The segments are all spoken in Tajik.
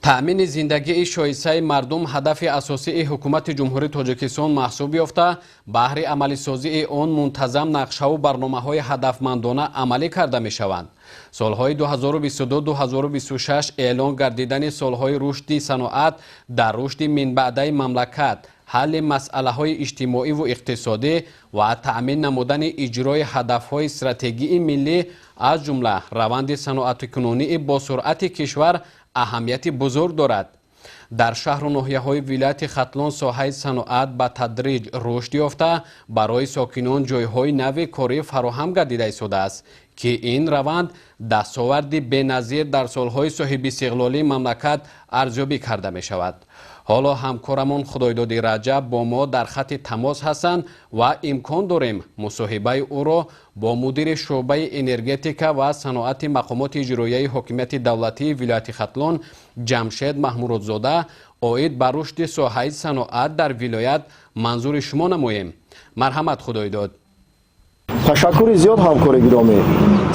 Таъмини зиндагии шоистаи мардум ҳадафи асосии ҳукумати Ҷумҳурии Тоҷикистон маҳсуб ёфта, баҳри амалисозии он мунтазам нақшаву барномаҳои ҳадафмандона амалӣ карда мешаванд. Солҳои 2022-2026 эълон гардидани солҳои рушди саноат дар рушди минбаъдаи мамлакат, ҳалли масъалаҳои иҷтимоиву иқтисодӣ ва таъмин намудани иҷрои ҳадафҳои стратегии миллӣ, аз ҷумла раванди саноатикунонии босуръати кишвар аҳамияти бузург дорад. Дар шаҳру ноҳияҳои вилояти Хатлон соҳаи саноат ба тадриҷ рушд ёфта, барои сокинон ҷойҳои нави корӣ фароҳам гардида истодааст, ки ин раванд дастоварди беназир дар солҳои соҳибистиқлолии мамлакат арзёбӣ карда мешавад. Ҳоло ҳамкорамон Худойдоди Раҷаб бо мо дар хатти тамос ҳастанд ва имкон дорем мусоҳибаи ӯро бо мудири шӯъбаи энергетика ва саноати мақомоти иҷроияи ҳокимияти давлатии вилояти Хатлон Ҷамшед Маҳмуродзода оид ба рушди соҳаи саноат дар вилоят манзури шумо намоем. Марҳамат, Худойдод. Ташаккури зиёд, ҳамкори гиромӣ.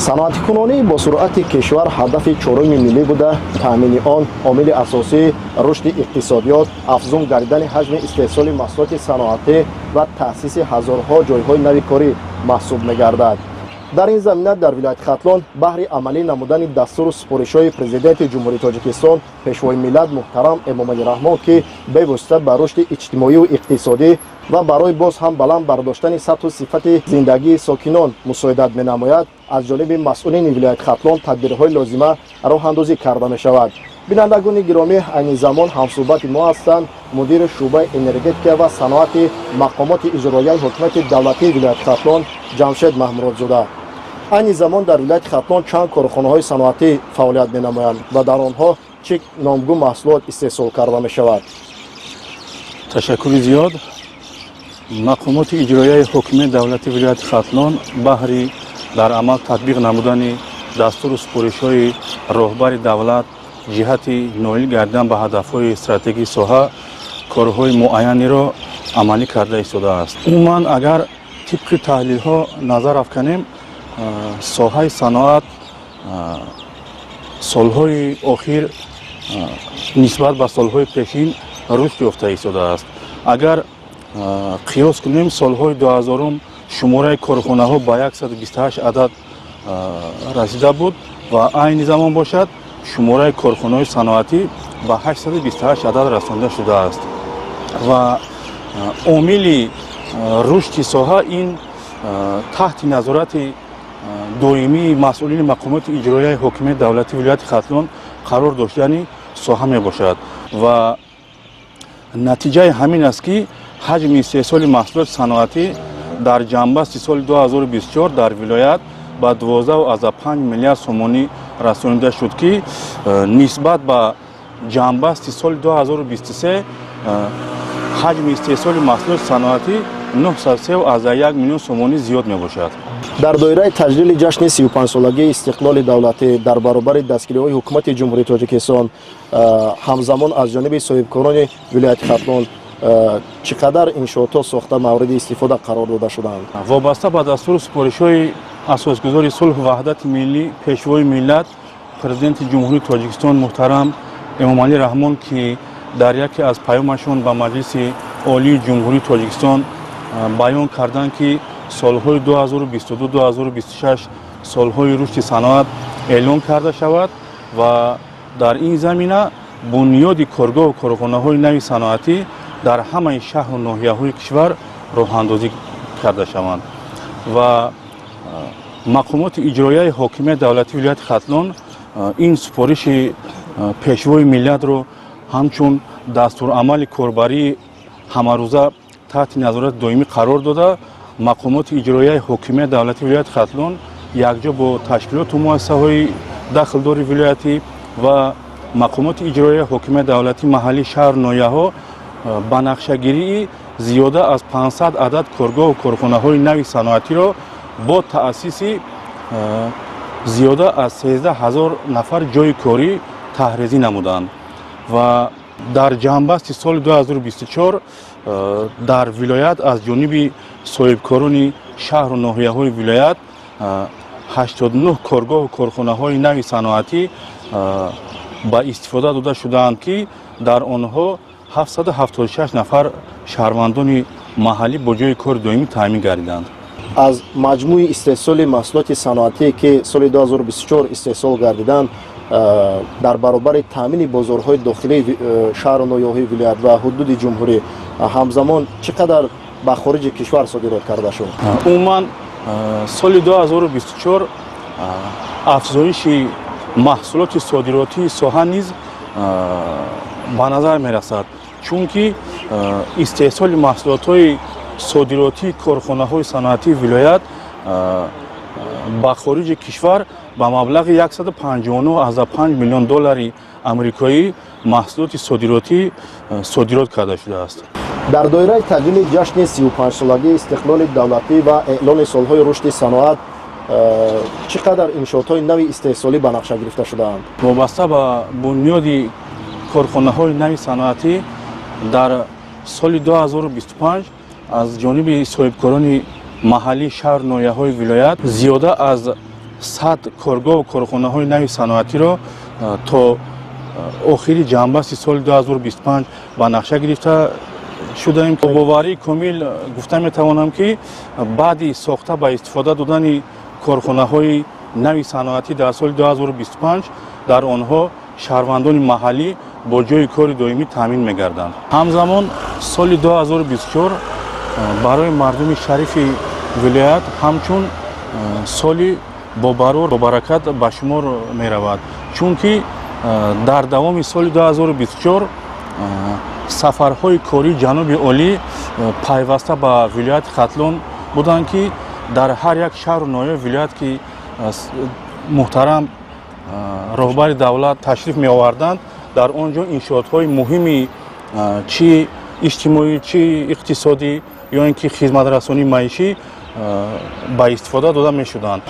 Саноатикунонии бо суръати кишвар ҳадафи чоруми миллӣ буда, таъмини он омили асосии рушди иқтисодиёт, афзун гардидани ҳаҷми истеҳсоли маҳсулоти саноатӣ ва таъсиси ҳазорҳо ҷойҳои нави корӣ маҳсуб мегардад. Дар ин замина дар вилояти Хатлон баҳри амалӣ намудани дастуру супоришҳои Президенти Ҷумҳурии Тоҷикистон, Пешвои миллат муҳтарам Эмомалӣ Раҳмон, ки бевосита ба рушди иҷтимоию иқтисодӣ ва барои боз ҳам баланд бардоштани сатҳу сифати зиндагии сокинон мусоидат менамояд, аз ҷониби масъулини вилояти Хатлон тадбирҳои лозима роҳандозӣ карда мешавад. Бинандагони гиромӣ, айни замон ҳамсӯҳбати мо ҳастанд мудири шӯъбаи энергетика ва саноати мақомоти иҷроияи ҳокимияти давлатии вилояти Хатлон Ҷамшед Маҳмуродзода. Айни замон дар вилояти Хатлон чанд корхонаҳои саноатӣ фаъолият менамоянд ва дар онҳо чӣ номгӯ маҳсулот истеҳсол карда мешавад? Ташаккури зиёд. Мақомоти иҷроияи ҳокимияти давлати вилояти Хатлон баҳри дар амал татбиқ намудани дастуру супоришҳои роҳбари давлат ҷиҳати ноил гардидан ба ҳадафҳои стратегии соҳа корҳои муайянеро амалӣ карда истодааст. Умуман, агар тибқи таҳлилҳо назар афканем, соҳаи саноат солҳои охир нисбат ба солҳои пешин рушд ёфта истодааст. Агар қиёс кунем, солҳои 2000-ум шумораи корхонаҳо ба 128 адад расида буд ва айни замон бошад, шумораи корхонаҳои саноатӣ ба 828 адад расонда шудааст. Ва омили рушди соҳа ин таҳти назорати доимии масъулини мақомоти иҷроияи ҳокимияти давлатии вилояти Хатлон қарор доштани соҳа мебошад. Ва натиҷаи ҳамин аст, ки ҳаҷми истеҳсоли маҳсулоти саноатӣ дар ҷамъбасти соли 2024 дар вилоят ба 12,5 миллиард сомонӣ расонида шуд, ки нисбат ба ҷамъбасти соли 2023 ҳаҷми истеҳсоли маҳсулоти саноатӣ 903,1 миллион сомонӣ зиёд мебошад. Дар доираи таҷлили ҷашни 35-солагии истиқлоли давлатӣ, дар баробари дастгириҳои ҳукумати Ҷумҳурии Тоҷикистон, ҳамзамон аз ҷониби соҳибкорони вилояти Хатлон чӣ қадар иншоотҳо сохта, мавриди истифода қарор дода шудаанд? Вобаста ба дастуру супоришҳои асосгузори сулҳу ваҳдати миллӣ, Пешвои миллат, Президенти Ҷумҳурии Тоҷикистон муҳтарам Эмомалӣ Раҳмон, ки дар яке аз паёмашон ба Маҷлиси Олии Ҷумҳурии Тоҷикистон баён карданд, ки солҳои 2022-2026 солҳои рушди саноат эълон карда шавад ва дар ин замина бунёди коргоҳу корхонаҳои нави саноатӣ дар ҳамаи шаҳру ноҳияҳои кишвар роҳандозӣ карда шаванд, ва мақомоти иҷроияи ҳокимияти давлатии вилояти Хатлон ин супориши Пешвои миллатро ҳамчун дастурамали корбарии ҳамарӯза таҳти назорати доимӣ қарор дода, мақомоти иҷроияи ҳокимияти давлатии вилояти Хатлон якҷо бо ташкилоту муассисаҳои дахлдори вилоятӣ ва мақомоти иҷроияи ҳокимияти давлатии маҳаллии шаҳру ноҳияҳо ба нақшагирии зиёда аз 500 адад коргоҳу корхонаҳои нави саноатиро бо таъсиси зиёда аз 13 ҳазор нафар ҷойи корӣ таҳрезӣ намуданд. Ва дар ҷамъбасти соли 2024 дар вилоят аз ҷониби соҳибкорони шаҳру ноҳияҳои вилоят 89 коргоҳу корхонаҳои нави саноатӣ. ба истифода дода шудаанд, ки дар онҳо 776 нафар шаҳрвандони маҳаллӣ бо ҷойи кори доимӣ таъмин гардиданд. Аз маҷмӯи истеҳсоли маҳсулоти саноатӣ, ки соли 2024 истеҳсол гардиданд, дар баробари таъмини бозорҳои дохилии шаҳру ноҳияҳои вилоят ва ҳудуди ҷумҳурӣ, ҳамзамон чӣ қадар ба хориҷи кишвар содирот карда шуд? Умуман, соли 2024 афзоиши маҳсулоти содиротии соҳа низ ба назар мерасад, чунки истеҳсоли маҳсулотҳои содиротии корхонаҳои саноатии вилоят ба хориҷи кишвар ба маблағи 159,5 миллион доллари амрикоӣ маҳсулоти содиротӣ содирот карда шудааст. Дар доираи таҷлили ҷашни 35-солагии истиқлоли давлатӣ ва эълони солҳои рушди саноат чӣ қадар иншоотҳои нави истеҳсолӣ ба нақша гирифта шудаанд? Вобаста ба бунёди корхонаҳои нави саноатӣ дар соли 2025 аз ҷониби соҳибкорони маҳаллии шаҳру ноҳияҳои вилоят зиёда аз 100 коргоҳу корхонаҳои нави саноатиро то охири ҷамъбасти соли 2025 ба нақша гирифта шудаем. Бо боварии комил гуфта метавонам, ки баъди сохта ба истифода додани корхонаҳои нави саноатӣ дар соли 2025 дар онҳо шаҳрвандони маҳаллӣ бо ҷойи кори доимӣ таъмин мегарданд. Ҳамзамон, соли 2024 барои мардуми шарифи вилоят ҳамчун соли бобарор, бобаракат ба шумор меравад, чунки дар давоми соли 2024 сафарҳои кории ҷаноби олӣ пайваста ба вилояти Хатлон буданд, ки дар ҳар як шаҳру ноҳияи вилоят, ки муҳтарам роҳбари давлат ташриф меоварданд, дар он ҷо иншоотҳои муҳими чӣ иҷтимоӣ, чӣ иқтисодӣ ё ин ки хизматрасонии маишӣ ба истифода дода мешуданд.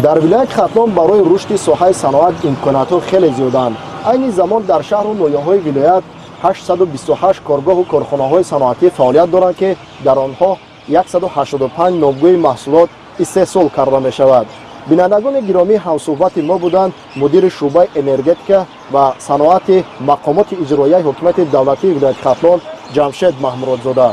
Дар вилояти Хатлон барои рушди соҳаи саноат имкониятҳо хеле зиёданд. Айни замон дар шаҳру ноҳияҳои вилоят 828 коргоҳу корхонаҳои саноатӣ фаъолият доранд, ки дар онҳо 185 номгӯи маҳсулот истеҳсол карда мешавад. Бинандагони гиромӣ, ҳамсӯҳбати мо буданд мудири шӯъбаи энергетика ва саноати мақомоти иҷроияи ҳокимияти давлатии вилояти Хатлон Ҷамшед Маҳмуродзода.